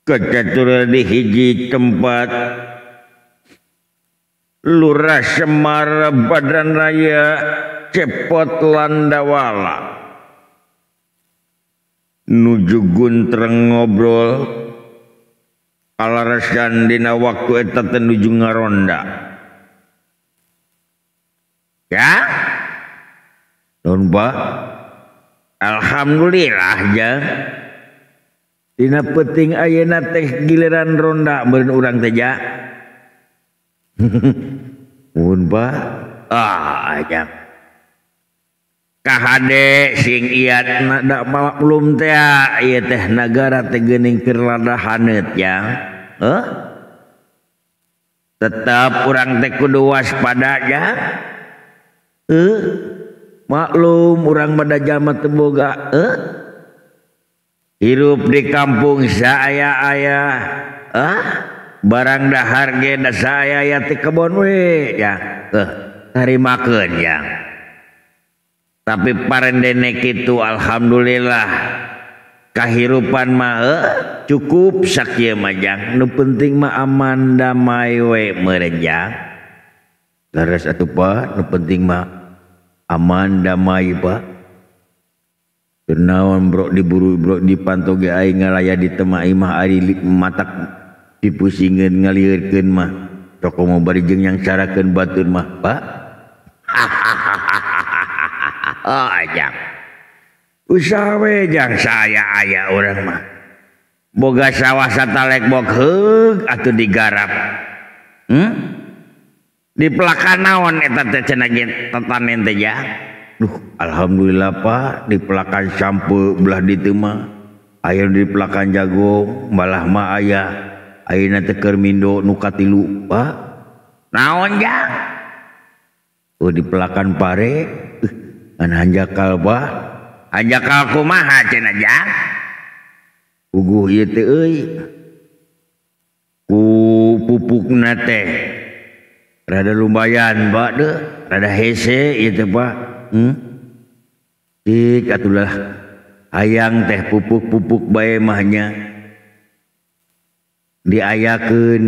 Kecatur di hiji tempat Lurah Semar Badan Raya Cepot Landawala nuju guntreng ngobrol alarasan dina waktu eta teh nuju ngaronda ya nuhun Pak, alhamdulillah jang. Dina peuting ayeuna teh giliran ronda meureun urang teh ja. Nuhun Pak. Ah jang. Kahade sing iat da maklum teh ieu teh nagara teh geuning keur lada haneut jang. Heuh? Tetep urang teh kudu waspada jang. Heuh? Maklum urang mah da jalma teu boga heuh? Hirup di kampung saaya-aya barang dahar ge da saaya-aya ti kebon we ya tarimakeun ya. Tapi parendene kitu alhamdulillah kahirupan mah cukup sakieu mah jang, nu penting mah aman damai we meureun jang. Leres atuh Pak, nu penting mah aman damai Pak. Naon bro diburu bro dipanto ge aing ngalaya di tema imah ari matak dipusingeun ngalieurkeun mah toko mau bari jeung yang carakeun batur mah Pak. Oh jang usaha we jang saya aya urang mah boga sawah satalek bok heug atuh digarap dipelakan naon eta teh cenah ge tetanen teh jang. Duh, alhamdulillah Pak, dipelakan sampe belah ditu mah. Aya dipelakan jago, malah mah aya. Ayeuna teh keur mindo nu katilu, Pak. Naon jang? Oh, dipelakan pare, ngan hanjakal, Pak. Hanjakal kumaha cenah jang? Uguh ieu teh euy. Ku pupukna teh rada lumayan, Pak deuh, rada hese ieu teh, Pak. Cik atulah hayang teh pupuk-pupuk bae mahnya diayakeun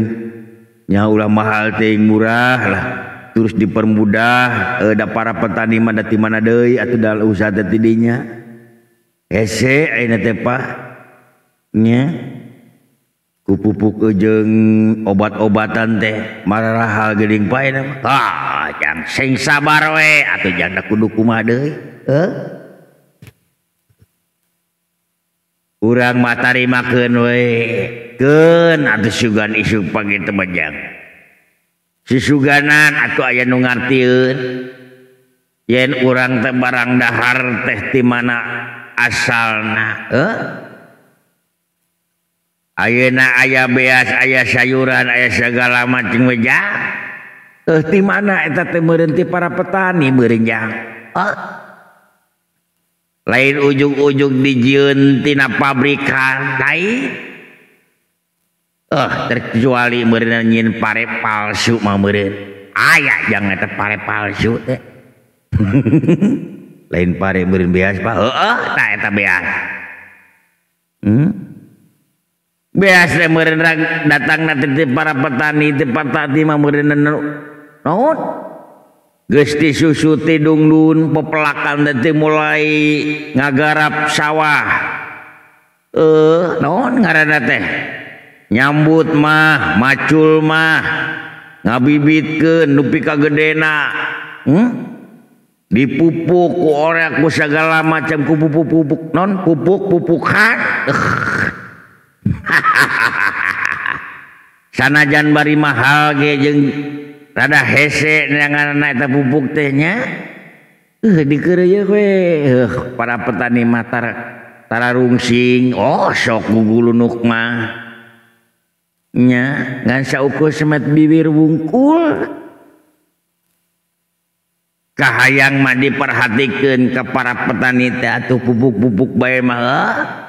nya ulah mahal teh murah lah terus dipermudah da para petani mah da ti mana deui atuh da usaha teh ti dinya hese ayeuna teh Pak nya ku pupuk jeung obat-obatan teh mararahal geuning Pak ayeuna mah. Ah jang sing sabar we atuh jang kudu kumaha deui heuh. Urang mah tarimakeun we keun atuh sugan isuk pagi teh mah jang. Susuganan atuh aya nu ngartieun yen urang teh barang dahar teh ti mana asalna heuh. Ayeuna aya beas, aya sayuran, aya segala macam we jang. Ti mana eta teh meureun ti para petani meureun jang. Lain ujug-ujug dijieun tina pabrikan lain. Terkecuali meureun nyieun pare palsu mah meureun. Aya jang eta pare palsu teh. Lain pare meureun beas Pak. Heueuh tah eta beas. Beas teh meureun datangna ti para petani ti petani mah meureun naon? Geus disusu ti dungdun pepelakan teh mulai ngagarap sawah. Naon ngaranna teh? Nyambut mah, macul mah, ngabibitkeun nepi ka gedena. Dipupuk ku orek ku sagala macam ku pupuk-pupuk non pupuk-pupukan. Sanajan bari mahal ge jeung rada hese neanganna eta pupuk teh nya. Dikeureuyeuk we para petani mah tara rungsing. Oh sok gugulunuk mah nya ngan saukur semet bibir wungkul. Kahayang mah diperhatikeun ka para petani teh atuh pupuk-pupuk bae mah.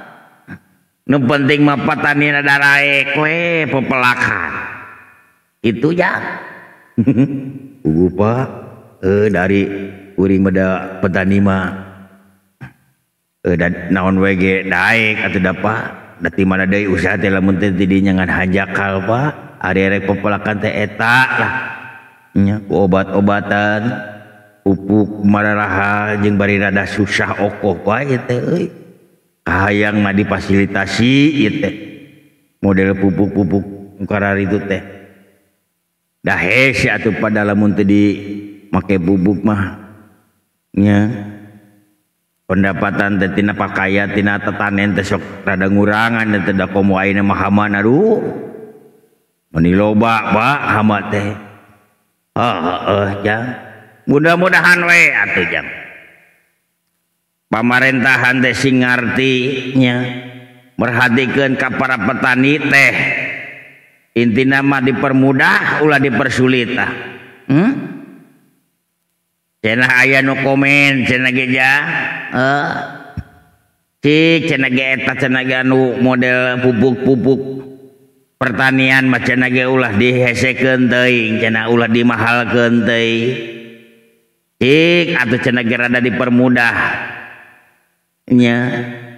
Nu penting mah petani daraek we pepelakan. Itu ya. Ugu Pak, dari uring mah petani mah dan naon we ge daek atuh da Pak. Da ti mana deui usaha teh lamun teh ti dinya ngan hanjakal Pak. Ari rek pepelakan teh eta lah. Nya ku obat-obatan, pupuk mararaha jeung bari rada susah okoh wae ieu teh euy. Kahayang mah difasilitasi ieu teh. Model pupuk-pupuk kararitu teh. Da hese atuh pada lamun teh di make pupuk mah nya. Pendapatan teh tina pakaya tina tetanen teh sok rada ngurangan teh da komo ayeuna mah hama aduh. Meni loba Pak hama teh. Heeh jang. Mudah-mudahan we atuh jang. Pamarentahan teh sing ngarti nya merhatikeun ka para petani teh. Intina mah dipermudah ulah dipersulit tah. Cenah aya nu komen cenah ge jang. Cik cenah ge eta cenah ge anu model pupuk-pupuk pertanian mah cenah ge ulah dihesekeun teuing cenah ulah dimahalkeun teuing. Cik atuh cenah ge rada dipermudah nya.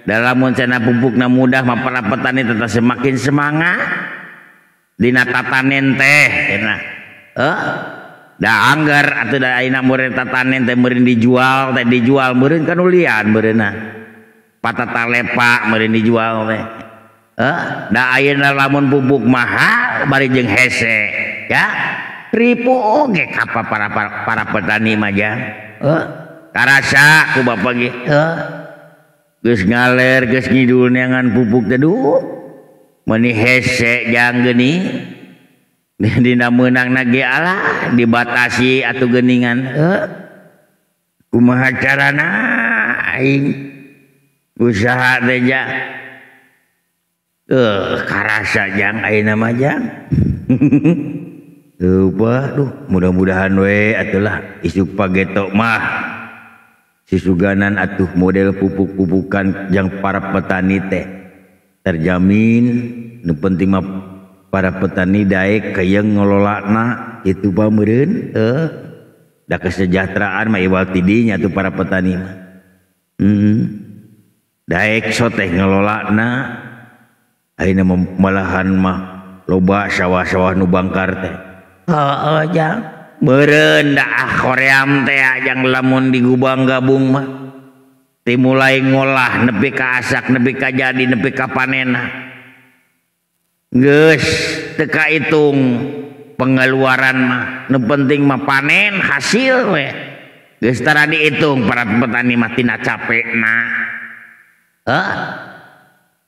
Dalam cenah pupukna mudah mah para petani tetap semakin semangat dina tatanen teh cenah. Da anggar atuh da ayeuna meureun tatanen teh meureun dijual teh dijual meureun kanulian meureunna. Patatalepa meureun dijual teh. Da ayeuna lamun pupuk mahal bari jeung hese ya. Ripu oge ka para petani mah jang. Karasa ku bapa ge. Geus ngaler geus ngidul neangan pupuk teh duh. Meuni hese jang geuning. Dina meunangna ge alah dibatasi atuh geuningan. Kumaha carana aing usaha teh jang. Karasa jang ayeuna mah jang. Teu duh mudah-mudahan we atulah isuk pageto mah sisuganan atuh model pupuk-pupukan jang para petani teh terjamin. Nu penting mah para petani daek keyeng ngelolana itu pa meureun da kesejahteraan mah iwal ti dinya tuh para petani mah. Daek so teh ngelolana ayeuna malahan mah loba sawah-sawah nu bangkar teh. Heeh jang meureun da hoream teh jang lamun digubang gabung mah timulai ngolah nepi ka asak nepi ka jadi nepi ka panena geus teu kaitung pengeluaran mah nu penting mah panen hasil we geus tara diitung para petani mah tina capekna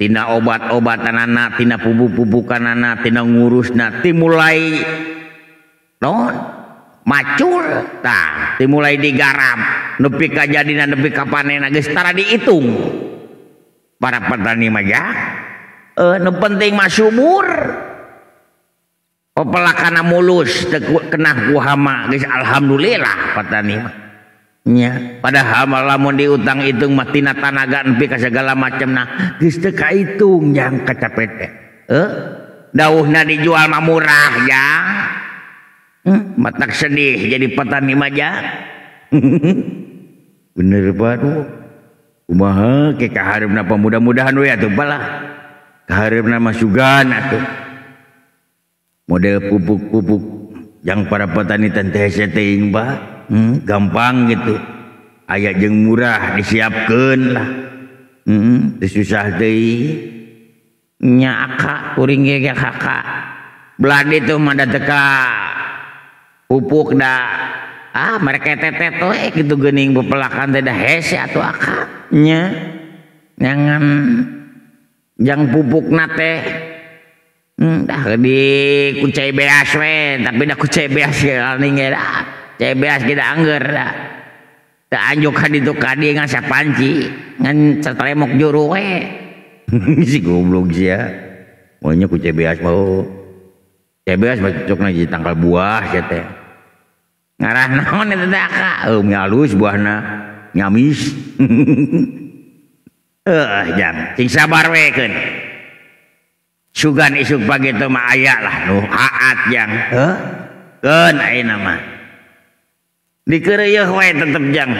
tina obat-obatanana tina pupuk-pupukanana tina ngurusna timulai non macul tah dimulai digarap nepi ka jadina nepi ka panena geus tara diitung para petani mah ya. Nu penting mah subur pepelakana mulus teu kena ku hama geus alhamdulillah petani mah nya. Padahal lamun diutang hitung mah tina tanaga nepi ka segala macamna geus teu kaitung jang kacapet teh. Dauhna dijual mah murah jang. Matak sedih jadi petani mah jang. Bener Pak. Kumaha ke kahareupna mudah-mudahan we atuh balah. Kahareupna mah sugan atuh. Model pupuk-pupuk yang para petani teh hese teuing Pak. Gampang gitu. Aya jeung murah disiapkeun lah. Teu susah deui. Nya aka kuring ge kakak. Belah ditu mah da teu ka pupuk da mereka tetet we gitu geuning pepelakan teh da hese atuh aka nya. Nyangan jang pupukna teh dah di ku cai beas we tapi da ku cai beas ge aning ge da cai beas ge da angger da teu anjuk ka ditu ka dieu ngan sapanci ngan satremok juru we. Si goblok sia maunya ku cai beas mau cai beas mah cocokna jadi tangkal buah sia teh. Ngarah naon eta teh aka halus buahna nyamis. Jang sing sabar we keun. Sugan isuk pagi teh mah aya lah nu haat jang. Keun ayeuna mah. Dikeureuyeun we tetep jang.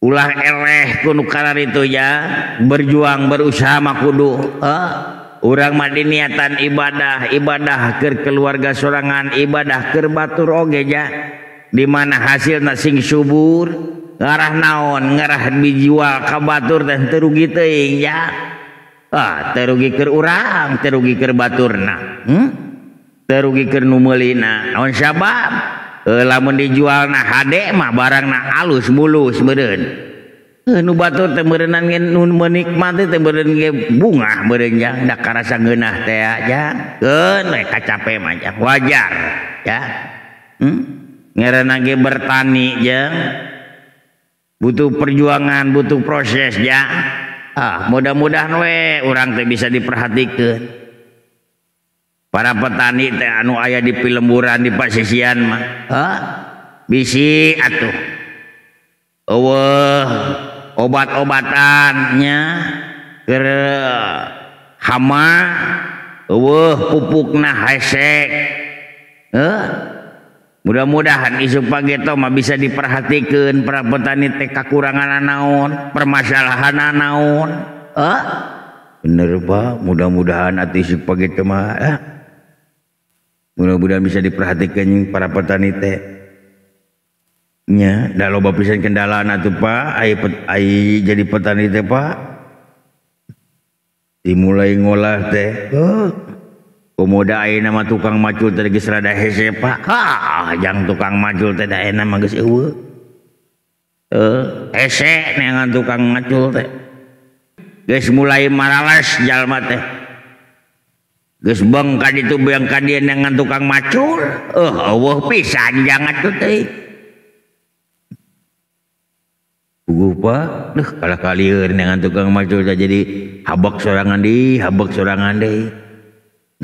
Ulah eleh ku nu kararitu ya, berjuang berusaha mah kudu. Urang mah diniatan ibadah, ibadah keur keluarga sorangan, ibadah keur batur oge ja. Di mana hasilna sing subur, ngarah naon, ngarah dijual ka batur teh teu rugi teuing ja. Ah, teu rugi keur urang, teu rugi keur baturna. Teu rugi keur nu meulina. Naon sabab? Lamun dijualna hade mah barangna alus mulus meureun. Nu batur teh meureunnan ge nu menikmati teh meureun ge bungah meureun jang, da karasa ngeunah teh jang. Keun we kacape mah jang, wajar ya. Ngaranna ge bertani jang, butuh perjuangan, butuh proses ya. Ah, mudah-mudahan we urang teh bisa diperhatikeun. Para petani teh anu aya di pilemburan di pasisian mah, hah? Bisi atuh. Eueuh obat-obatannya keur hama, eueuh pupukna hese. Heuh. Mudah-mudahan isuk pageto mah bisa diperhatikeun para petani teh kakurangan naon, permasalahan naon. Heuh. Bener Pak, mudah-mudahan atuh isuk pageto mah mudah-mudahan bisa diperhatikan para petani teh. Nya, da loba pisan kendalana atuh Pak, ai jadi petani teh Pak. Dimulai ngolah teh. Komoda ayeuna mah tukang macul teh geus rada hese Pak. Hah, jang tukang macul teh da ayeuna mah geus eueuh. Hese neangan tukang macul teh. Geus mulai marales jalma teh. Geus beng ka ditu beang ka dieu neangan tukang macul. Eueuh pisan jang atuh teh. Puguh Pak, duh kalah kalieur neangan tukang macul teh jadi habak sorangan deui, habak sorangan deui.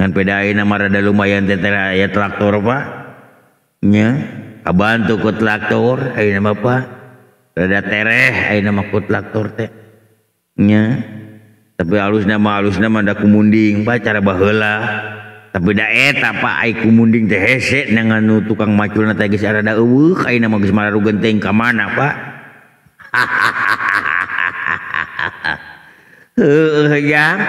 Ngan peda ayeuna mah rada lumayan teh aya traktor Pak. Nya, kabantu ku traktor ayeuna mah Pak. Rada tereh ayeuna mah ku traktor teh. Nya. Tapi alusna mah da kumunding Pak cara baheula. Tapi da eta Pak ai kumunding teh hese neangan nu tukang maculna teh geus rada eueuh ayeuna mah geus mararugeun teuing ka mana Pak. Heueuh jang.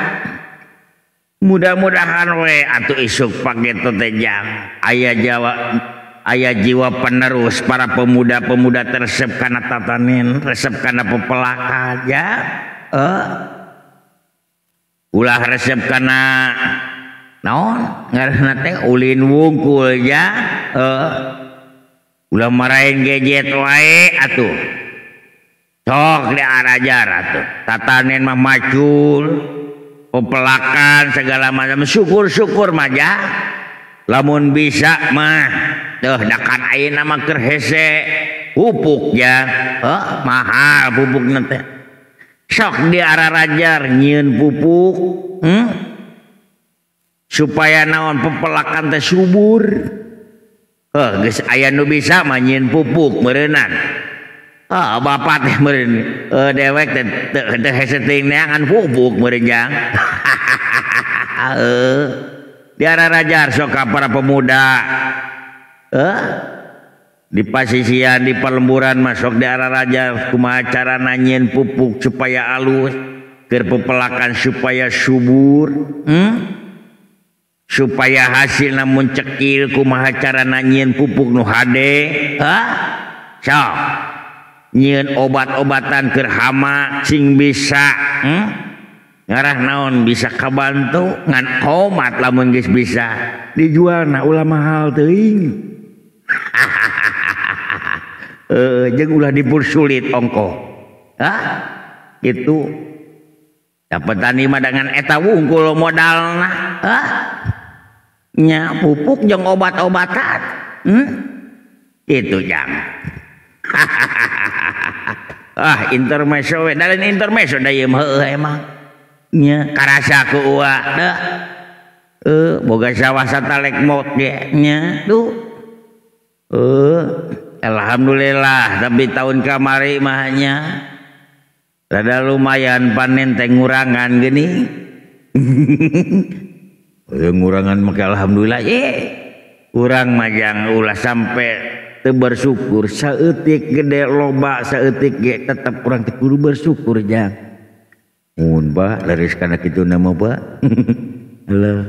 Mudah-mudahan we atuh isuk pageto teh jang aya jawa aya jiwa penerus para pemuda-pemuda teresep kana tatanen, resep kana pepelakan ya. Ulah resep kana naon ngaranna teh ulin wungkul ya. Ulah marahin gadget wae atuh. Sok diarajar atuh. Tatanen mah macul, pepelakan segala macam, syukur-syukur mah ja. Lamun bisa mah teuh dakan ayeuna mah keur hese pupuk ya. Mahal pupukna teh. Sok diararajar nyieun pupuk, supaya naon pepelakan teh subur. Geus aya nu bisa mah nyieun pupuk meureunnan. Bapak teh meureun dewek teh teu hese teuing neangan pupuk meureun jang. Diararajar sok ka para pemuda. Di pasisian di pelemburan masuk diararajar kumaha carana nyieun pupuk supaya alus, keur pepelakan supaya subur, supaya hasilna mun cekil kumaha carana nyieun pupuk nu hade. Sok nyieun obat-obatan keur hama sing bisa, ngarah naon bisa kabantu ngan omat lamun geus bisa dijualna ulah mahal teuing. Jeung ulah dipersulit ongkoh. Hah? Gitu. Da petani mah dengan eta wungkul modalna. Hah? Nya pupuk jeung obat-obatan. Itu jang. Ah, intermezzo we, da lain intermezzo da ieu mah heueuh emang. Nya karasa ku uwa deuh. Boga sawah satalek mot ge nya. Duh. Alhamdulillah tapi tahun kamari mah nya rada lumayan panen teh ngurangan geuning. Ngurangan mah alhamdulillah. Urang mah jang ulah sampai teu bersyukur saeutik gede loba saeutik ge tetep urang teh kudu bersyukur jang. Mun Pak leres kana kitu nama Pak. Alah.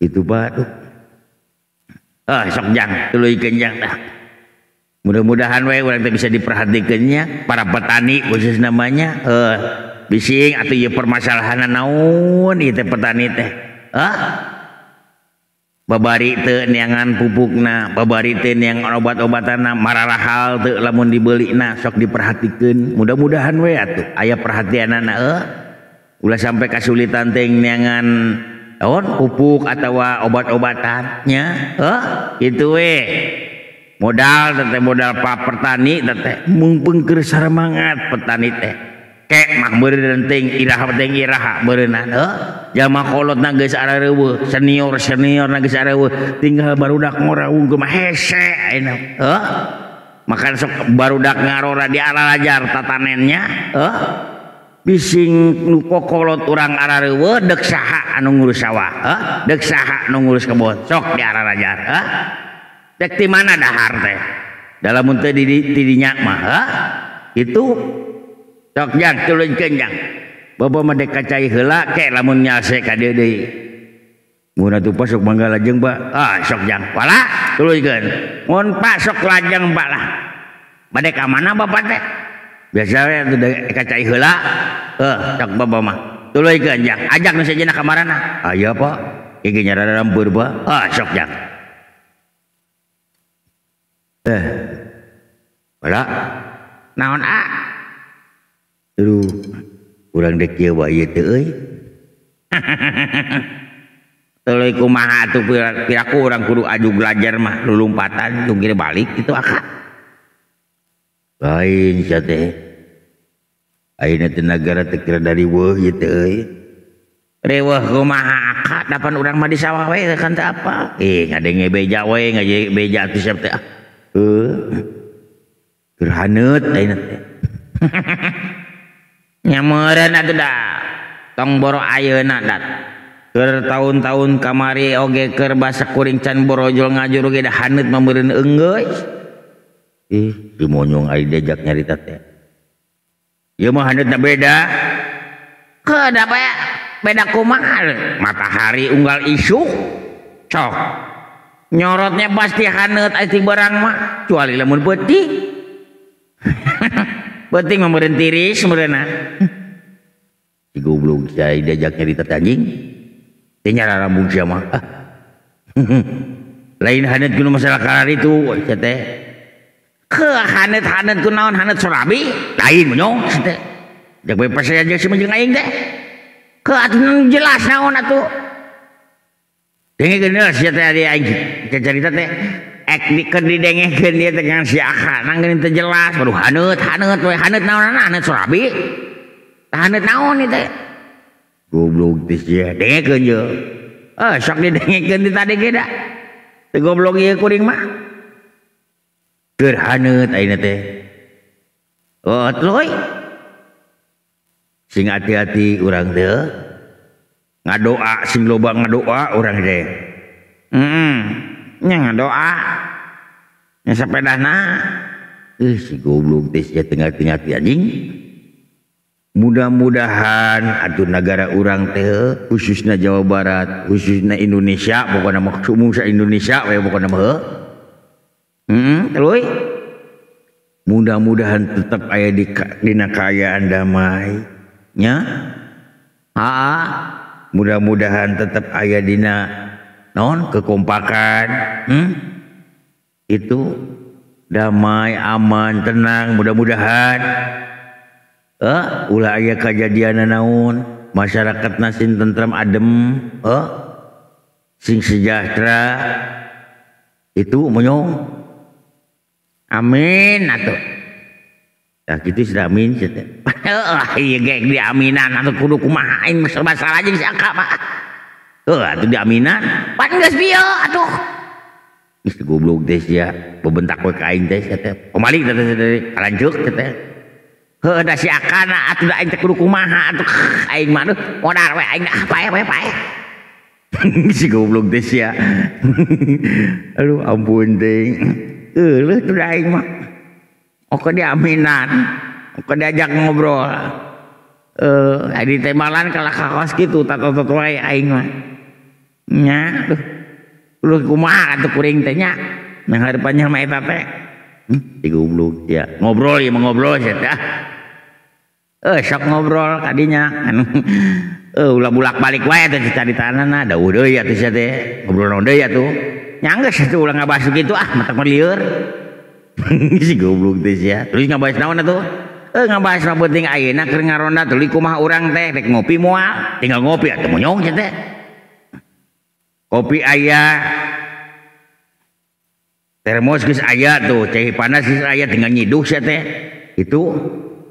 Itu Pak tuh. Ah sok jang tuluykeun jang dah. Mudah-mudahan we urang teh bisa diperhatikeunnya para petani khusus namanya bising atuh ieu permasalahanna naon ieu teh petani teh. Hah? Babari teu neangan pupukna, babari teu neangan obat-obatanna, mararahal teu lamun dibelina sok diperhatikeun. Mudah-mudahan we atuh aya perhatianana ulah sampai kasulitan teh neangan naon pupuk atawa obat-obatannya, kitu we. Modal teh modal pa petani teh mungpeung keur saremangat petani teh. Kek mah meureun teuing iraha teuing iraha meureunna heuh jalma kolotna geus arareuweuh senior-seniorna geus arareuweuh tinggal barudak ngora wungkul mah hese ayeuna heuh makan sok barudak ngarora di aralajar tatanennya heuh bising nu kokolot urang arareuweuh deuk saha anu ngurus sawah heuh deuk saha anu ngurus kebon sok di aralajar heuh dek ti mana dahar teh dalam teu di dinya mah heuh itu sok jang tuluykeun jang bapak mah dek kacai heula ke lamun nyalse ka dieu deui mun atuh Pak sok mangga lajeng Pak ah sok jang wala tuluykeun mun Pak sok lajeng Pak lah bade ka mana bapak teh biasa we atuh dek kacai heula heuh sok bapak mah tuluykeun jang ajak nu sejenna ka marana aya Pak ieu ge nyararampeur Pak ah sok jang wala naon ah. Aduh, urang dek kieu wae ieu teh euy. Tuluy kumaha atuh piraku urang kudu aju belajar mah lulumpatan jungkir balik kitu aka. Lain sia teh. Ayeuna teh nagara teh kira dari weuh ieu teh euy. Reweuh kumaha aka dapan urang mah di sawah we kan teh apa. Ngadenge beja we ngaje beja atuh siap teh ah. Heuh. Keur haneut ayeuna teh. Nyameureun atuh da tong boro ayeuna dat keur taun-taun kamari oge keur basa kuring can borojol ngajur oge da haneut mah meureun enggeus. Ih dimonyong ai diajak nyarita teh ieu mah haneutna beda kedah bae beda kumaha matahari unggal isuk sok nyorotnya pasti haneut ai ti barang mah kecuali lamun peuting. Penting meureun tiris meureunna. Si goblok sia diajak nyarita teh anjing. Teh nyararambung sia mah. Lain haneut kudu masalah kararitu sia teh. Ke haneut-haneut ku naon haneut surabi? Lain monyong sia teh. Jak bae pasaya jeung si jeung aing teh. Ke atuh jelas naon atuh. Dengekeun heula sia teh adi aing carita teh. Ek dikeun didengekeun ieu teh kan si Aka nang geuning teu jelas baru haneut haneut we haneut naonana haneut surabi tah haneut naon ieu teh goblok teh sia dengekeun ye sok didengekeun ti tadi ge da teu goblok ieu kuring mah keur haneut ayeuna teh oh tuluy sing hati-hati urang teh ngadoa sing loba ngadoa urang teh nya ngadoa nya sepedana si goblok teh sia tengah-tengah anjing. Mudah-mudahan atuh nagara urang teh khususna Jawa Barat khususna Indonesia pokona mah umum sa Indonesia we pokona mah heuh tuluy mudah-mudahan tetep aya di dina kaayaan damai nya haa mudah-mudahan tetep aya dina non kekompakan itu damai aman tenang mudah-mudahan ulah aya kajadian naon masyarakat sing tentram adem sing sejahtera itu monyong amin atuh tah kitu sudah amin sia teh ieu ge diaminan atuh kudu kumaha aing serba salah jeung si Aka mah. Heuh atuh diaminan pan geus bieu atuh geus goblok teh sia bebentak we ka aing teh sia teh pamali teh kalanceuk teh heuh da si Akana atuh da aing teh kudu kumaha atuh aing mah aduh modar we aing ah paeh we paeh si goblok teh sia. Aduh ampun teh. Euleuh tuh aing mah. Oke diaminan, oke diajak ngobrol. Di temalan kalah kakos kitu tatotot wae aing mah. Nya duh. Lu kumaha atuh kuring teh nya. Nang harapannya mah eta teh. Digoblok ya. Ngobrol ieu mah ngobrol sia teh. Sok ngobrol kadinya. Ulah bulak-balik wae teh caritanana dawuh deui atuh sia teh. Ngobrol naon deui atuh. Nya geus atuh ulah ngabahas kitu ah matak lieur. Si goblok teh sia. Terus ngabahas naon atuh? Ngabahas mah penting ayeuna keur ngaronda tuluy kumaha urang teh rek ngopi moal. Tinggal ngopi atuh monyong sia teh. Kopi aya. Termos geus aya tuh, cai panas geus aya tinggal nyiduh sia teh. Itu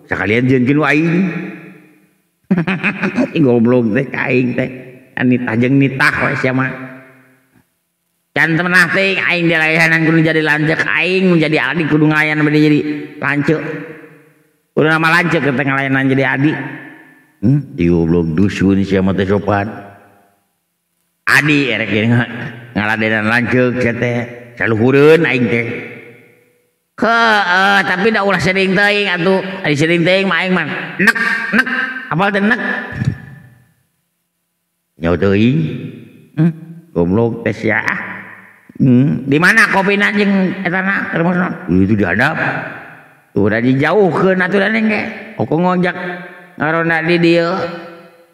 sakalian jeung nu aing. Si goblok teh ka aing teh. Nitah jeung nitah we sia mah. Can temenah teh aing dilayanan kudu jadi lanceuk aing menjadi adi kudu ngalayanan bade jadi lanceuk. Kudu nama lanceuk teh ngalayanan jadi adi. Goblok dusun sia mah teh sopan. Adi erek ngaladenan lanceuk sia teh saluhureun aing teh. Heeh, tapi da ulah sering teuing atuh. Ari sering teuing mah aing mah nek nek apal teh nek. Nyaho teuing. Goblok teh sia ah. Di mana kopina jeung etana termosna? Itu dihadap. Tuh udah dijauhkeun atuh da neng ge. Oko ngojak ngaronda di dieu.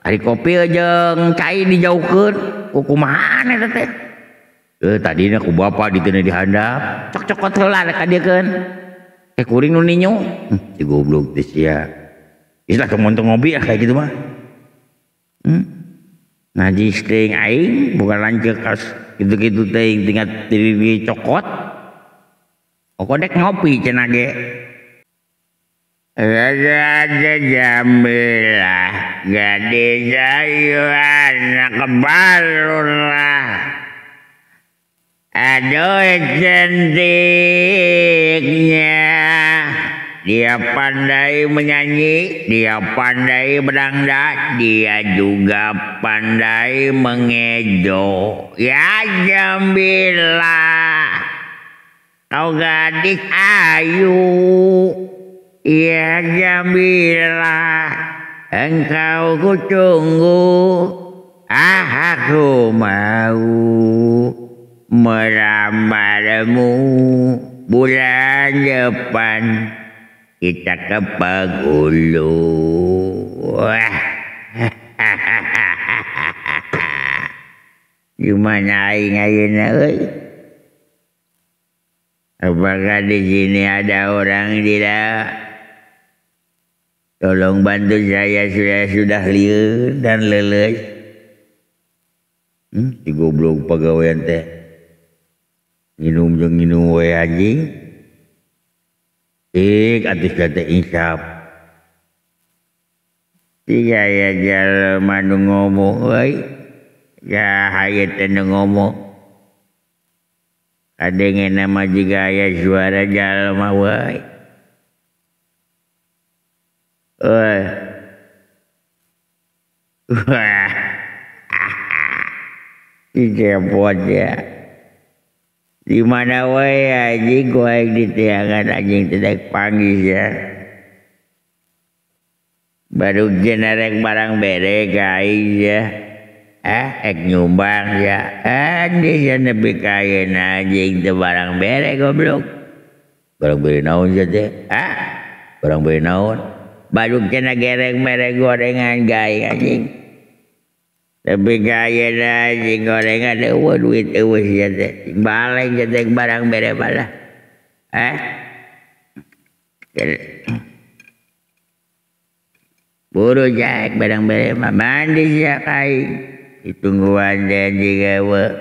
Ari kopi jeung cai dijauhkeun. Kumahaan eta teh? Tadina ku bapak ditena dihandap. Cok-cokot heula ka dieu keun. Kuring nu ninyu. Si goblok teh sia. Geus lah tong ngopi ah kayak gitu mah. Najis teuing aing bukan lanceuk kas gitu-gitu teuing tinggal diri cokot. Oko dek ngopi cenah ge. Raja Jamilah gadis ayu anak balurlah. Aduh cantiknya. Dia pandai menyanyi, dia pandai berdangdak, dia juga pandai mengejo. Ya Jamilah, kau gadis ayu. Ya Jamilah, engkau kutunggu. Ah, aku mau melamarmu bulan depan. Kita ke Penghulu. Gimana aing ayeuna euy? Apakah di sini ada orang tidak? Tolong bantu saya, sudah lieur dan leuleus. Si goblok pagawean teh. Nginum jeung nginum we anjing. Ik atuh teh insaf. Tiga ya jalma nu ngomong euy. Ya haye teh nu ngomong. Kadengena mah jiga aya suara jalma we. Euy. Wah. Dicepot ya. Di mana wae anjing gua yang ditiangan anjing tidak panggil ya. Baru jenarek barang bere aing ya. Ek nyumbang ya. Anjing ya nepi ka ayeuna anjing teu barang bere goblok. Barang bere naon sia teh? Barang bere naon? Baru cenah gereng mere gorengan gaing anjing. Tapi kaya anjing gorengan eueuh duit eueuh sia teh. Baleng sia teh barang bere balah. Buru jaek barang bere mah mandi sia aing. Ditungguan teh anjing eueuh.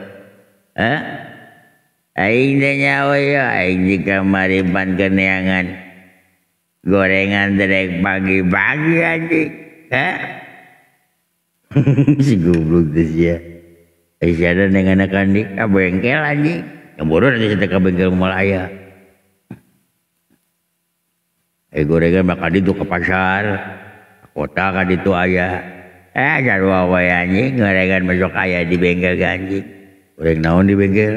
Aing teh nyawa ya aing di kamari pan keneangan. Gorengan terek pagi-pagi anjing. Si goblok teh sia. Sia dengan anak di ka bengkel anjing. Yang bodoh nanti saya ke bengkel moal aya. Gorengan mah ka ditu ke pasar. Kota ka ditu aya. Sarua wae anjing gorengan masuk aya di bengkel anjing. Goreng naon di bengkel?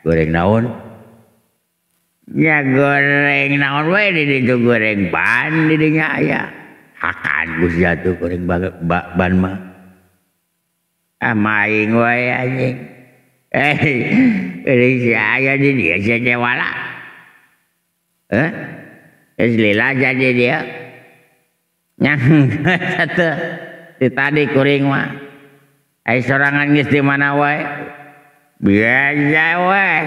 Goreng naon? Nya goreng naon we di ditu goreng ban di dinya aya. Hakan ku sia tuh goreng ban mah. Ah maing wae anjing. Eh, si aya di dia sia cewala. Eh? Geus lila jadi dia. Nyang satu di tadi kuring mah. Ai sorangan geus di mana wae? Biasa wae.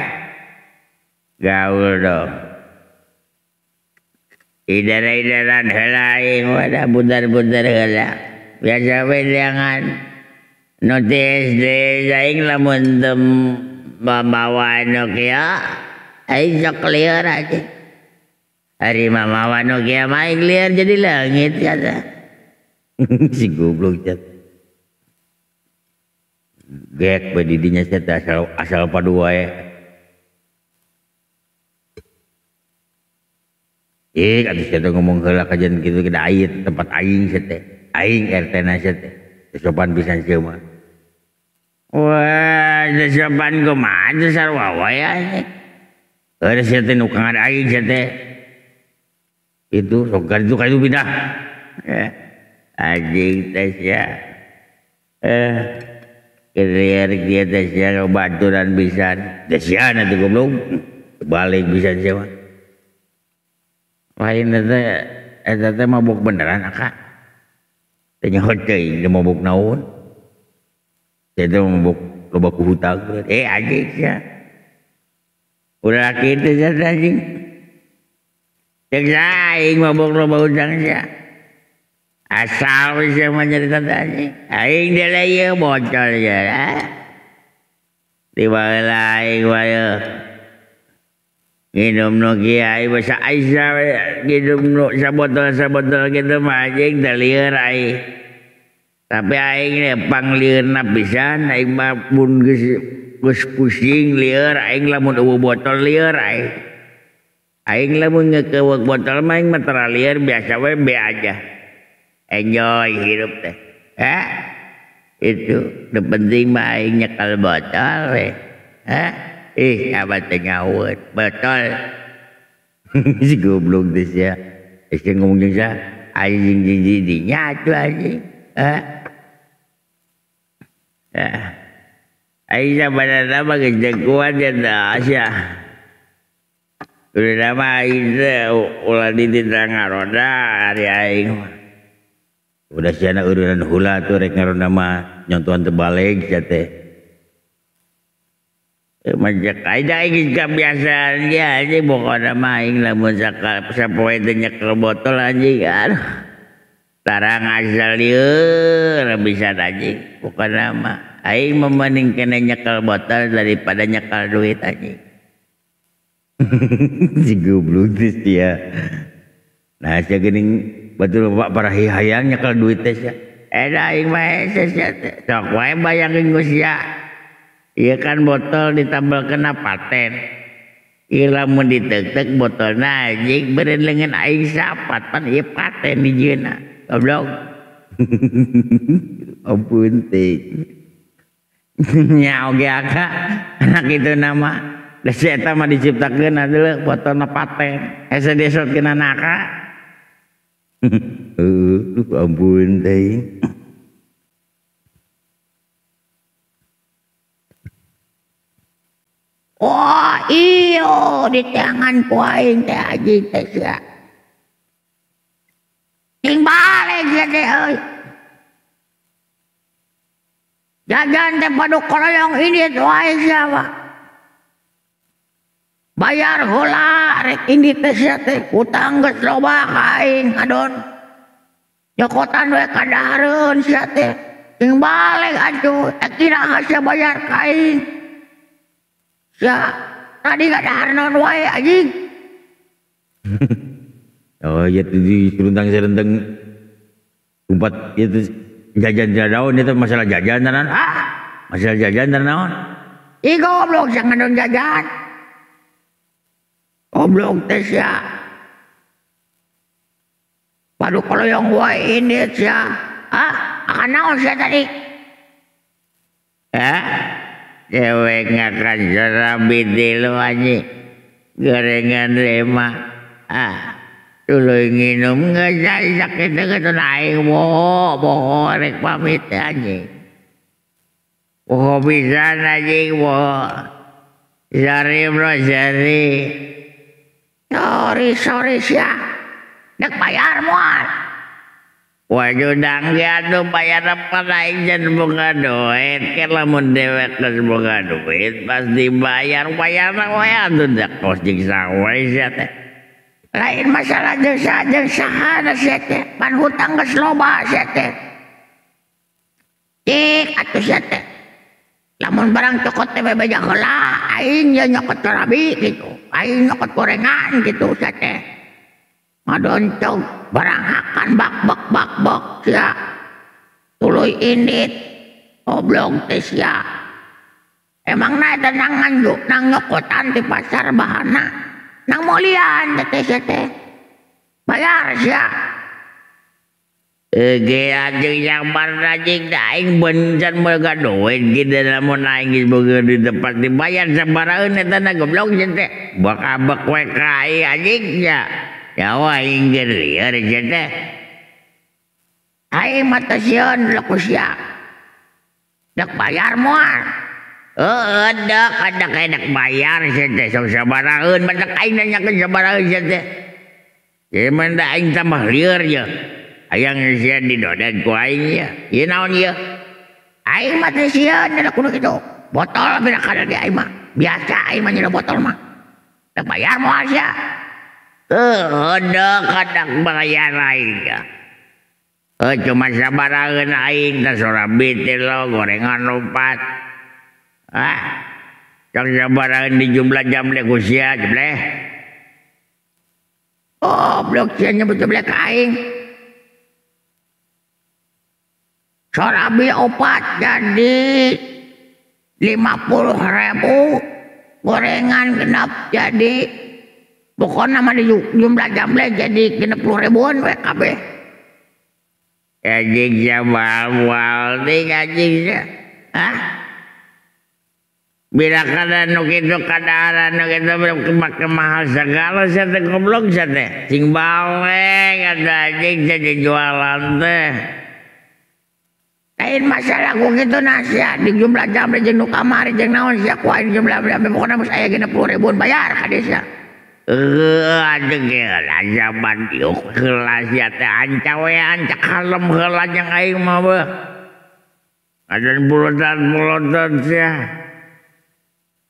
Gaul dong. Idara-idaran heula aing wae da budar-budar heula. Biasa we jangan nu ti SD aing lamun teu mamawa nu kieu aing sok lieur aja. Ari mamawa nu kieu mah aing lieur jadi leungit sia. Si goblok sia. Gek we di dinya sia teh asal padu wae. Eh, atuh sia teh ngomong heula kajian kitu ke aya tempat aing sia teh. Aing RT na sia teh. Sopan pisan sia mah. Wah, sopan kumaha teh sarua wae anjing. Heueuh sia teh nu kangan aing sia teh. Itu sok ka itu pindah. Anjing teh sia. Lieur kieu teh sia baturan pisan. Teh sia na teh goblok. Balik pisan sia mah. Lain teh eta teh mabok beneran aka. Teh nyaho teuing teh mabok naon. Teh teh mabok loba ku hutang. Eh anjing sia. Ulah kitu sia teh anjing. Cek aing mabok loba hutang sia. Asal we sia mah nyarita teh anjing. Aing deuleu ieu bocor sia. Di baheula aing wae. Nginum nu kieu aing basa Aisyah we nginum nu sabotol-sabotol kitu mah anjing teh lieur aing. Tapi aing panglieurna pisan aing mah mun geus pusing lieur aing lamun eueuh botol lieur aing. Aing lamun ngeukeuk botol mah aing mah tara lieur biasa we be aja. Enjoy hirup teh. Hah? Itu nu penting mah aing nyekel botol we. Hah? Ih, abah teh nyaut botol. Si goblok teh sia. Geus ngomong jeung saha? Anjing jeung didinya atuh anjing. Hah? Aing sabanarna mah geus teu kuat ya teh sia. Udah mah aing teh ulah dititah ngaroda ari aing mah. Udah siana eureunana heula tuh rek ngaroda mah nyontohan teu baleg sia teh. Macet aja aing kebiasaan dia anjing pokona mah aing lamun sapoe teh nyekel botol anjing aduh. Tarang asal lieur bisa anjing pokona mah aing mending kena nyekel botol daripada nyekel duit anjing. Si goblok teh sia. Nah sia geuning batur bapak parahi hayang nyekel duit teh sia. Eta aing mah hese sia teh. Sok wae bayangkeun ku sia. Ieu kan botol ditambal kena paten. Ieu lamun diteuk-teuk botolna anjing beureun leungeun aing sapat pan ieu paten dijieunna. Goblok. Ampun teh. Nya oge aka anak itu nama. Da si eta mah diciptakeun atuh botolna paten. Hese desotkeun anaka. Heuh, ampun teh. Oh iyo di tangan ku aing teh anjing teh sia. Cing balik sia teh euy. Jajan teh padu koroyong ini wae sia mah. Bayar heula rek ini teh sia teh utang geus loba ka aing adon. Nyokotan we kadahareun sia teh. Cing balik atuh iraha sia bayar ka aing. Ya, tadi gak ada naon wae anjing. Oh, ya di serentang-serentang umpat itu jajan daun itu masalah jajan naon? Ah, masalah jajan naon? Ih goblok jangan dong jajan. Goblok teh sia. Padu kalau yang wae ini sia. Ah, akan naon sia tadi? Hah? Cewek ngakan serabi tilu anjing. Gorengan lima. Ah, tuluy nginum geus sakitu kitu aing boho rek pamit anjing. Boho pisan anjing boho. Sorry bro, sorry. Sorry, sorry sia. Dek bayar moal. Waduh dang atuh bayar apa aing can boga duit. Ke lamun dewek geus boga duit pasti bayar bayarna we atuh dak kos jeung saha sia teh. Lain masalah jeung saha jeung saha sia teh. Pan hutang geus loba sia teh. Cik atuh sia teh. Lamun barang cokot teh bebeja heula aing ye nyokot serabi gitu. Aing nyokot gorengan gitu sia teh. Ngadoncog barang hakan bak bak bak bak sia. Tuluy indit goblok teh sia. Emangna eta nang nganjuk nang nyokotan di pasar bahana. Nang molian teh sia teh. Bayar sia. Ge anjing yang anjing aing bencan boga duit kitu lamun aing geus boga duit tepat dibayar sabaraheun eta na goblok sia teh. Bak abek we ka aing anjing sia. Nyawa aing ge lieur sia teh. Aing mah teu sieun ku sia. Dek bayar moal. Heueuh dek dek dek bayar sia teh sok sabaraheun badak aing nanyakeun sabaraheun sia teh. Ieu mah da aing tambah lieur ye. Hayang sia didodet ku aing ye. Ieu naon ieu? Aing mah teu sieun da kudu kitu. Botol beda kada di aing mah. Biasa aing mah nyieun botol mah. Dek bayar moal sia. Heueuh dek dek bayar aing. Cuma sabaraheun aing teh surabi teh lo gorengan opat. Ah. Sok sabaraheun di jumlah jamle ku sia jebleh. Oh, blok sia nyebut jebleh ka aing. Surabi opat jadi 50.000, gorengan genap jadi pokoknya mah di jumlah jamle jadi 60.000-an we kabeh. Anjing sia moal-moal ting anjing sia. Hah? Bila kada nu kitu kadaharan nu kitu make mahal segala sia teh goblok sia teh. Sing baweng atuh anjing sia jualan teh. Lain masalah ku kitu na sia di jumlah jamle jeung nu kamari jeung naon sia ku aing jumlah jamle pokona geus aya 60.000 bayar ka dieu sia. Heueuh anjing ge lah zaman diuk heula sia teh anca we anca kalem heula jeung aing mah beuh. Adan bulotan-bulotan sia.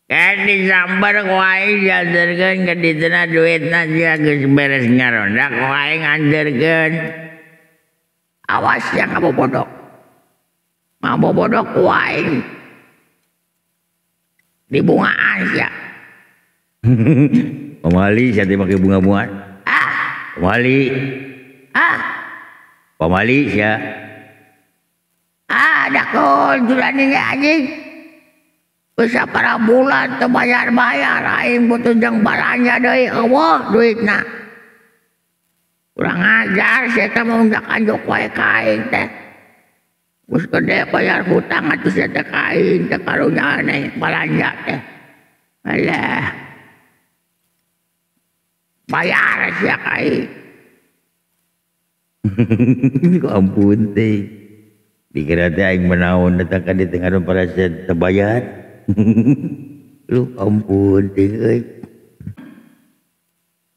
Kan disambar ku aing dianterkeun ka dituna duitna sia geus beres ngaronda ku aing anterkeun. Awas sia ngabobodok. Ngabobodok ku aing. Dibungaan sia. Pamali sia teh make bunga-bungaan. Ah, pamali. Ah. Pamali sia. Ah, dakul julani ge anjing. Geus sapara bulan teu bayar-bayar aing butuh jeung balanja deui eueuh duitna. Kurang ajar sia teh mah undak anjuk wae ka aing teh. Geus gede bayar hutang atuh sia teh ka aing teh karunya aneh balanja teh. Alah. Bayar sia ka aing. Kok ampun teh. Dikira teh aing menaon datang ka dieu teh ngadon para sia teu bayar. Lu ampun teh euy.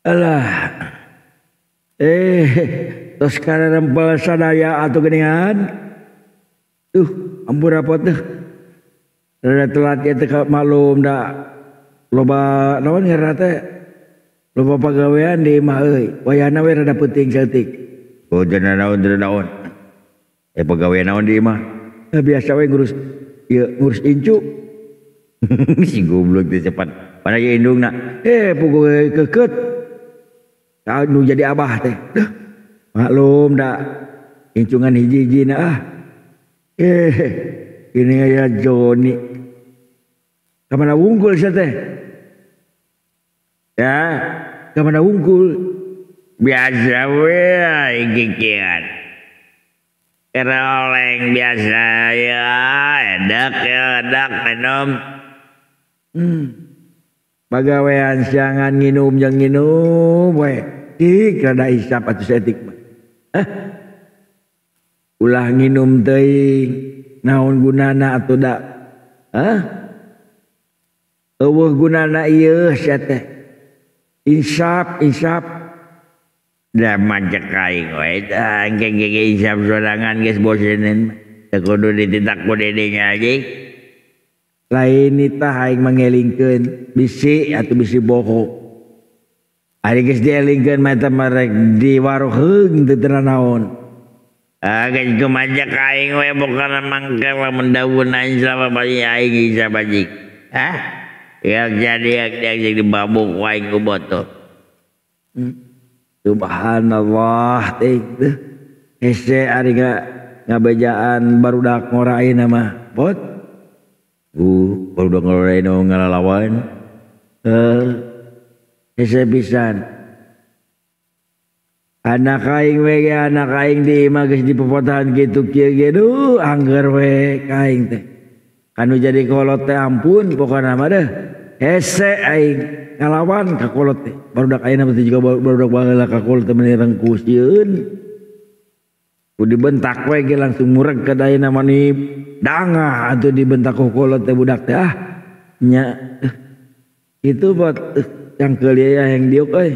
Alah. Tos kararempel sadaya atuh geuningan. Duh, ampun rapot teh. Rada telat ieu teh maklum da loba naon ngaranna teh? Loba pagawean di imah euy. Wayahna we rada peuting saeutik. Oh, cenah naon cenah naon. Pagawean naon di imah? Biasa we ngurus ieu ngurus incu. Si goblok teh cepat. Mana ieu indungna? Puguh keukeut. Nu jadi abah teh. Duh, maklum da incungan hiji-hijina ah. Ini aya Joni. Ka mana wungkul sia teh? Ya, ka mana wungkul? Biasa we aing kikian. Keroleng biasa ya, edak ya, edak minum. Bagawean siangan nginum jeung nginum we. Ih rada isap atuh saeutik mah. Hah? Ulah nginum teuing naon gunana atuh da? Hah? Eueuh gunana ieu sia teh. Insap, insap. Da mancek aing we tah engke ge insap sorangan geus boseneun. Teu kudu dititak ku dedenya anjing. Lain nitah aing mangelingkeun bisi atuh bisi bohong. Ari geus dielingkeun mah eta mah rek diwaroheung teu teu naon. Ah geus kumaha aing we pokona mangke lamun daun aing selama bayi aing isa bajik. Hah? Ya jadi yang dibabuk aing ku botol. Subhanallah teh. Hese ari ngabejaan barudak ngora ayeuna mah. Bot. Barudak ngora ayeuna ngalalawan. Hese pisan. Anak aing we ge anak aing di imah geus dipopotahan kitu kieu ge duh angger we ka aing teh. Kanu jadi kolot teh ampun pokona mah deh. Hese aing ngalawan ka kolot teh. Barudak ayeuna mah juga barudak baheula ka kolot teh meuni rengkus sieun. Ku dibentak we ge langsung mureg ka ayeuna mah ni dangah atuh dibentak ku kolot teh budak teh ah nya. Kitu bot cangkeul ieu yang diuk euy.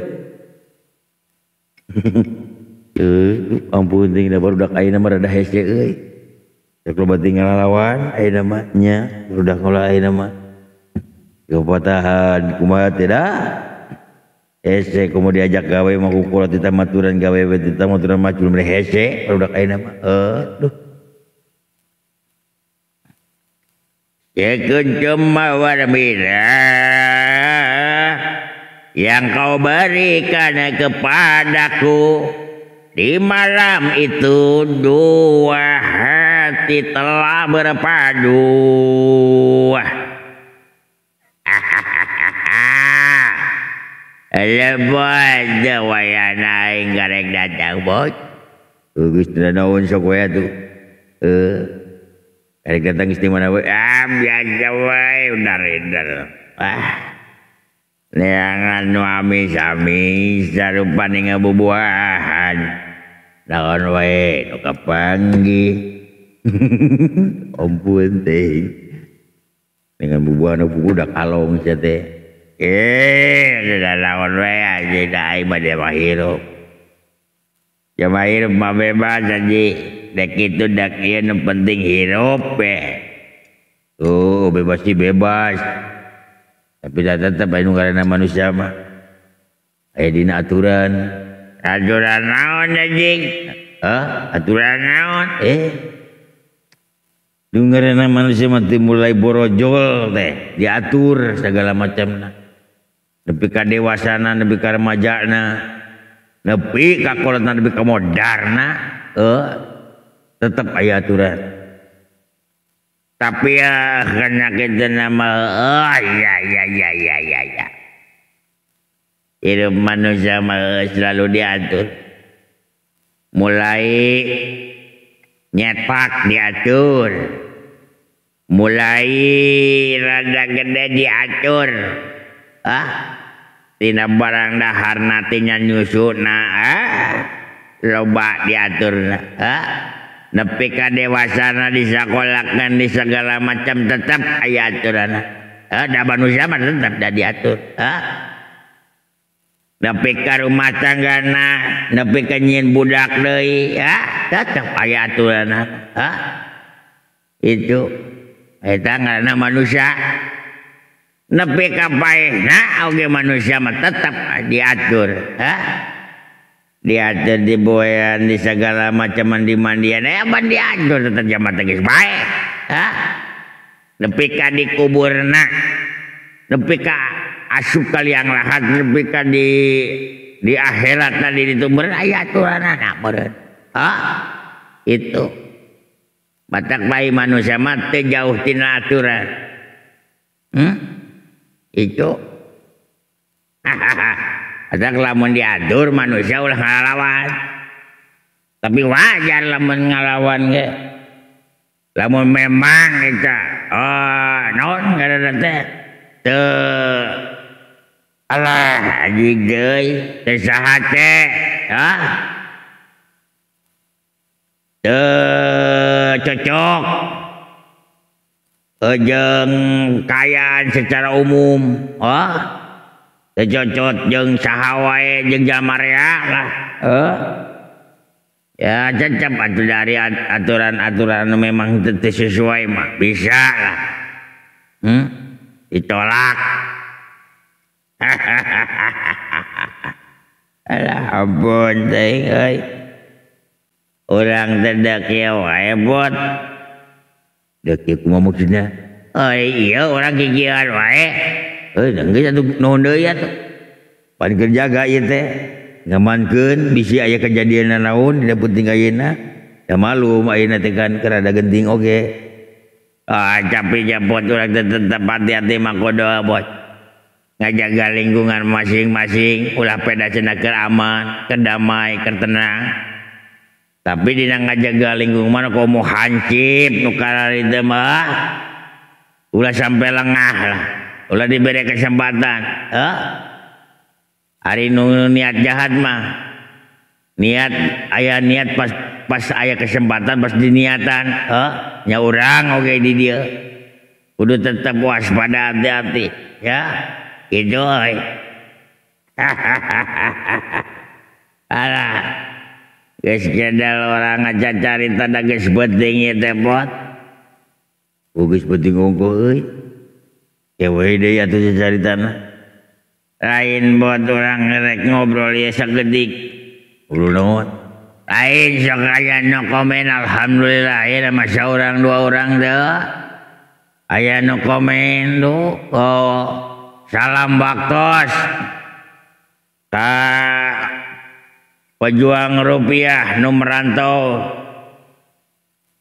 Ampun ting da barudak ayeuna mah rada hese euy. Rek loba tinggal ngalawan ayeuna mah nya barudak ngolah ayeuna mah. Kepatahan kumaha teh da? Hese kumaha diajak gawe mah ku kolot teh maturan gawe we teh maturan macul mah hese barudak ayeuna mah. Aduh. Yekeun cemawar merah yang kau berikan kepadaku di malam itu dua hati telah berpadu. Lebat wayana aing garek datang bot. Geus teu naon sok we atuh. Garek datang geus di mana we? Ah biasa we udar-idar. Ah. Neangan nu amis-amis sarupane ngabubuahan. Naon wae nu kapanggih. Ampun teh. Dengan bubuahan budak kalong sia teh. Sudah lawan we aja da aing mah dia mah hirup. Ya mah hirup mah bebas aja. Dek itu dek ieu nu penting hirup we. Oh, bebas sih bebas. Tapi dah tetap anu karena manusia mah. Aya dina aturan. Aturan naon anjing? Hah? Aturan naon? Nu ngaranna manusia mah teu mulai borojol teh, diatur segala macamna. Nepi ka dewasana, nepi ka remajana, nepi ka kolotna, nepi ka modarna, tetep aya aturan. Tapi ya kena kita nama oh ya ya ya ya ya ya. Hidup manusia mah selalu diatur. Mulai nyetak diatur. Mulai rada gede diatur. Ah, tina barang daharna tina nyusuna ah, loba diatur. Ah, nepi ka dewasana disakolakeun di segala macam tetap aya aturanna. Ah, da manusia mah tetap da diatur. Ah, nepi ka rumah tanggana, nepi ka nyieun budak deui, ah, tetap aya aturanna. Ah, itu eta ngaranna manusia. Nepi ka paehna oge manusia mah tetap diatur. Ah, diatur di boean, di segala macam di mandian, ban diatur tetap jaman teh geus bae. Ah, nepi ka dikuburna, nepi ka asup ka liang lahat, nepi ka di akhirat tadi ditumber aya aturanna meureun. Ah, itu batak bae manusia mah teu jauh tina aturan. Itu Batak lamun diatur manusia ulah ngalawan. Tapi wajar lamun ngalawan ge. Lamun memang eta oh naon ngaranna teh teu Alah anjing deui teh saha teh hah teu cocok jeung kaayaan secara umum hah teu cocok jeung saha wae jeung jalma rea lah heuh. Ya cecep atuh dari aturan-aturan memang teu sesuai mah bisa lah. Ditolak. Alah ampun teuing euy. Urang teh deuk kieu wae bot. Deuk kieu kumaha maksudna? Euy ieu urang kikieuan wae. Euy geus atuh nuhun deui atuh. Pan keur jaga ieu teh. Ngamankeun bisi aya kejadian naon dina penting ayeuna. Da malum ayeuna teh kan keur rada genting oge. Ah capek japot urang teh tetep hati-hati mah kudu bot. Ngajaga lingkungan masing-masing ulah peda cenah keur aman, keur damai, keur tenang. Tapi dina ngajaga lingkungan komo hancip nu kararitu mah ulah sampai lengah lah. Ulah diberi kesempatan. Heuh. Ari nu niat jahat mah niat aya niat pas aya kesempatan pas diniatan heuh nya urang oge di dieu kudu tetep waspada hati-hati ya kitu euy. Alah geus jedal urang ngacacarita da geus beuting ieu teh bot. Oh geus beuting ongkoh euy. Kewe deui atuh cacaritana. Lain buat orang rek ngobrol ya sakedik. Ulu naon? Lain sok aya nu komen alhamdulillah aya mah saurang dua orang teh. Aya nu komen tuh oh, salam baktos ka pejuang rupiah nu merantau.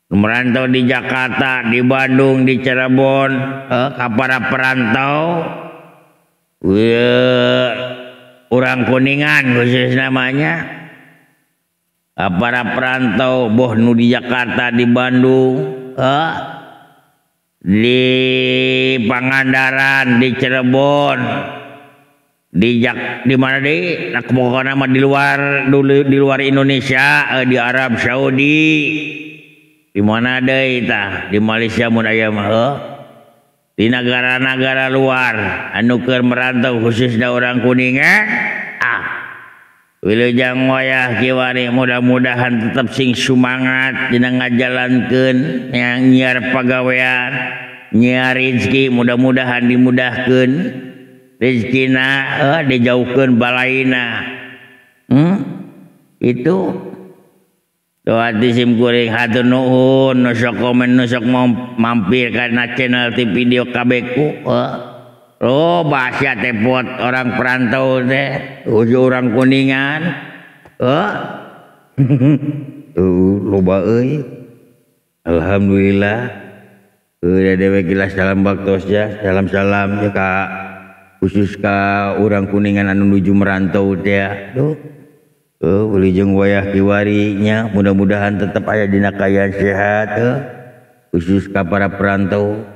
Nu merantau di Jakarta, di Bandung, di Cirebon, ka para perantau. Orang Kuningan khusus namanya para perantau boh nu di Jakarta, di Bandung, di Pangandaran, di Cirebon, di mana deui? Nah, pokokna mah di luar dulu, di luar Indonesia, di Arab Saudi, di mana deui tah? Di Malaysia mun aya mah di negara-negara luar anu keur merantau khususnya orang Kuningan ah wilujeng wayah kiwari mudah-mudahan tetap sing sumangat dina ngajalankeun yang nyiar pagawean nyiar rezeki mudah-mudahan dimudahkeun rezekina dijauhkeun balaina itu doa ti sim kuring hatur nuhun nu sok komen nu sok mampir kana channel ti video kabeku. Oh bahasa teh pot orang perantau teh khusus orang Kuningan. Loba euy. Alhamdulillah. Udah dewek gelas salam baktos ya, salam-salam ya ka khusus ka orang Kuningan anu nuju merantau teh. Duh. Wilujeng wayah kiwari nya mudah-mudahan tetap aya dina kaayaan sehat khusus ka para perantau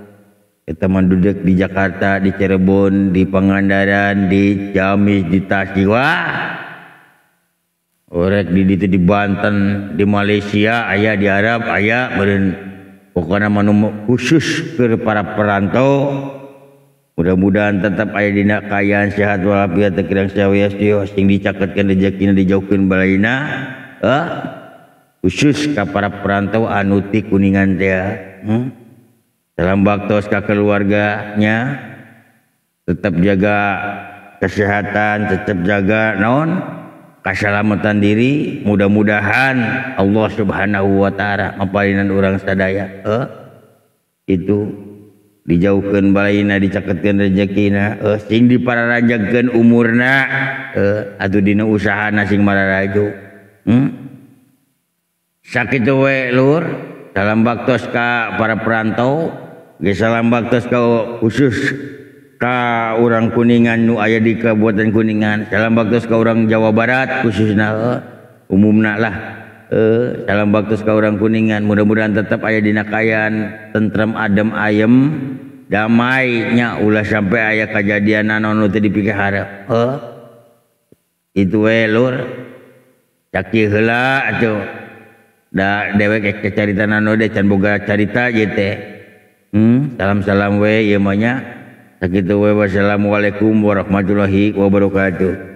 eta mah duduk di Jakarta, di Cirebon, di Pangandaran, di Ciamis, di Tasik, wah orek di ditu di Banten, di Malaysia aya, di Arab aya meureun pokona mah khusus keur para perantau mudah-mudahan tetap aya dina kaayaan sehat walafiat teu kirang sawios sing dicaketkeun rejekina dijauhkeun balaina khusus ka para perantau anu ti Kuningan teh. Salam baktos ka keluarganya tetap jaga kesehatan, tetap jaga naon keselamatan diri, mudah-mudahan Allah Subhanahu wa taala mapalinan urang sadaya itu dijauhkeun balaina, dicaketkeun rezekina, sing dipararajagkeun umurna, atuh dina usahana sing mararaju. Sakitu we lur, salam baktos ka para perantau, ge salam baktos ka khusus ka urang Kuningan nu aya di Kabupaten Kuningan, salam baktos ka urang Jawa Barat khususna, umumna lah. Salam baktos ka urang Kuningan, mudah-mudahan tetap aya dina kaayaan tentrem adem ayem. Damai nya ulah sampai aya kajadian naon nu teu dipikaharep. Heuh. Itu we lur. Sakieu heula atuh. Da dewek ek carita naon deui can boga carita ieu teh. Salam-salam we ieu mah nya. Sakitu we, wassalamualaikum warahmatullahi wabarakatuh.